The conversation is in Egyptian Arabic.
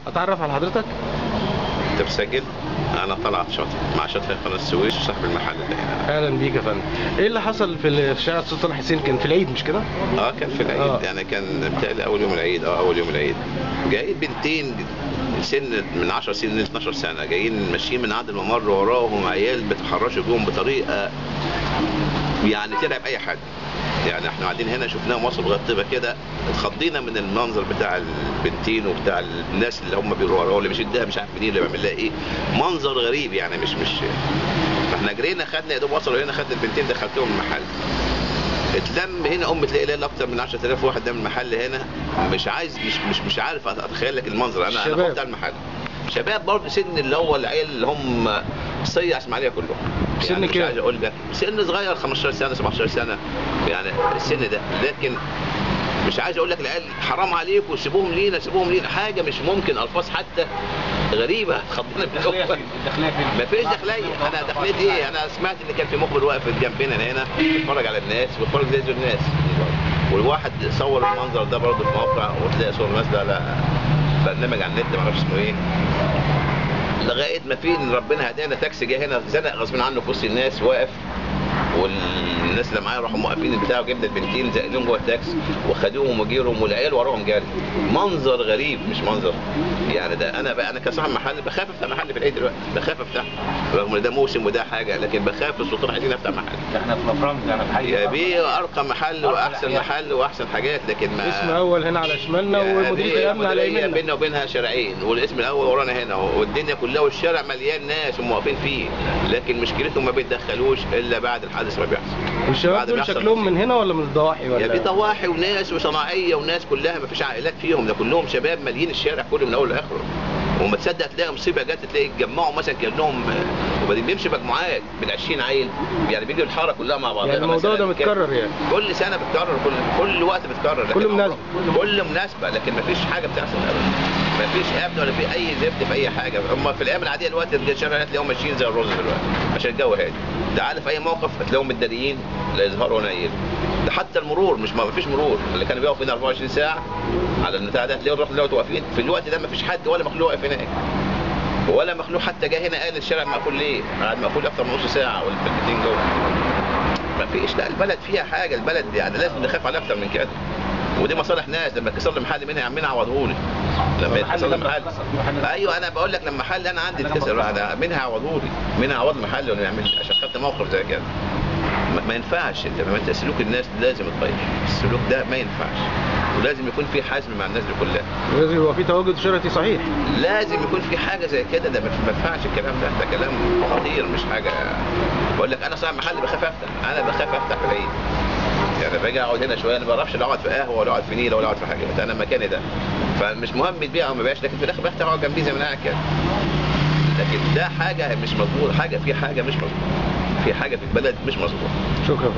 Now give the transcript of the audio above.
اتعرف على حضرتك؟ انت بتسجل؟ انا طلعت شاطر مع شاطر قناة السويس وصاحب المحل ده هنا. اهلا بيك يا فندم. ايه اللي حصل في شارع السلطان حسين؟ كان في العيد مش كده؟ كان في العيد. يعني كان بتهيألي اول يوم العيد. اول يوم العيد جايين بنتين سن من 10 سنين ل 12 سنة، جايين ماشيين من عند الممر، وراهم عيال بيتحرشوا بيهم بطريقة يعني ترعب اي حد. يعني احنا قاعدين هنا شفناهم وصلوا لغاية طيبة كده، اتخضينا من المنظر بتاع البنتين وبتاع الناس اللي هم بيروحوا وراهم، اللي بيشدها مش عارف منين، اللي بيعمل لها ايه، منظر غريب يعني مش فاحنا جرينا خدنا يا دوب وصلوا هنا، خدنا البنتين دخلتهم المحل. اتلم هنا تلاقي ليلة اكتر من 10000 واحد ده من المحل هنا. مش عايز مش عارف اتخيل لك المنظر. انا خفت على المحل. شباب برضه سن اللي هو العيال اللي هم صيع اسماعيليه كلهم. سن يعني كام؟ مش عايز اقول لك سن صغير 15 سنة 17 سنة يعني السن ده، لكن مش عايز اقول لك العيال حرام عليكم سيبوهم لينا سيبوهم لينا، حاجة مش ممكن، الفاظ حتى غريبة اتخضينا الداخلية فين؟ الداخلية فين؟ مفيش داخلية. انا داخلية ايه؟ انا سمعت ان كان في مخبر واقف جنبنا هنا بيتفرج على الناس وبيتفرج زي الناس، والواحد صور المنظر ده برضه في موقع وتلاقي صور نازله على برنامج على النت معرفش اسمه ايه، لغاية ما في ربنا هدانا تاكسي جه هنا زنق غصب عنه في وسط الناس واقف، والناس اللي معايا راحوا موقفين البتاع وجبنا البنتين زقلهم جوه التاكسي وخدوهم وجيرهم والعيال وراهم جري. منظر غريب مش منظر يعني. ده انا بقى انا كصاحب محل بخاف افتح محل في العيد دلوقتي، بخاف افتح رغم ان ده موسم وده حاجة، لكن بخاف السلطان عايزين افتح محل. احنا في مفرمز، انا في حي يا بيه ارقى محل واحسن محل واحسن حاجات، لكن ما اسم اول هنا على شمالنا ومديريه الامن على يميننا، بيننا وبينها شارعين، والاسم الاول ورانا هنا، والدنيا كلها والشارع مليان ناس ومواقفين فيه، لكن مشكلتهم ما بيتدخلوش الا بعد الحادث ما بيحصل. والشباب دول شكلهم من هنا ولا من الضواحي ولا؟ يا في ضواحي وناس وصناعيه وناس كلها ما فيش عائلات فيهم، ده كلهم شباب ماليين الشارع كله من اوله لاخره. وما تصدق تلاقي مصيبة جت تلاقي اتجمعوا مثلا كانهم، وبعدين بيمشي مجموعات من 20 عيل يعني بيجوا الحارة كلها مع بعضها. يعني الموضوع ده متكرر يعني كل سنة بتكرر، كل وقت بتكرر، كل مناسبة كل مناسبة، لكن ما فيش حاجة بتحصل ابدا، ما فيش امن ولا في اي زفت في اي حاجة. هم في الايام العادية دلوقتي الشارع هتلاقيهم ماشيين زي الرز دلوقتي عشان الجو هادي. تعال في اي موقف هتلاقيهم متداريين لا يظهروا ولا يقلوا. ده حتى المرور مش ما فيش مرور، اللي كانوا بيقفوا هنا 24 ساعة على البتاع ده تلاقيهم دلوقتي واقفين في الوقت ده، ما فيش حد ولا مخلوق واقف هناك، ولا مخلوق حتى جه هنا قال الشارع مقفول ليه؟ قاعد مقفول اكتر من نص ساعة والبنتين جوه. ما فيش. لا البلد فيها حاجة، البلد يعني لازم نخاف عليها اكتر من كده، ودي مصالح ناس. لما اتكسر لي محل منها يا عمنا عوضهولي، لما يتكسر لي محل، ايوه انا بقول لك لما محل انا عندي اتكسر انا منها عوضهولي، منها عوض محل ولا يعمل عشان خدت موقف زي كده. ما ينفعش. انت ما انت سلوك الناس لازم يتغير، السلوك ده ما ينفعش، ولازم يكون في حزم مع الناس دي كلها، لازم يبقى في تواجد شرطي صحيح، لازم يكون في حاجة زي كده. ده ما ينفعش الكلام ده، ده كلام خطير مش حاجة. بقول لك انا صاحب محل بخاف افتح، انا بخاف افتح في العيد يعني، باجي اقعد هنا شوية انا ما بعرفش لا اقعد في قهوة ولا اقعد في نيله ولا اقعد في حاجة، انا مكاني ده، فمش مهم تبيع او ما بيعش، لكن في الاخر بفتح اقعد جنبيه زي ما انا قاعد كده. لكن ده حاجة مش مظبوط، حاجة في حاجة مش مظبوط، في حاجة في البلد مش مظبوطة. شكرا.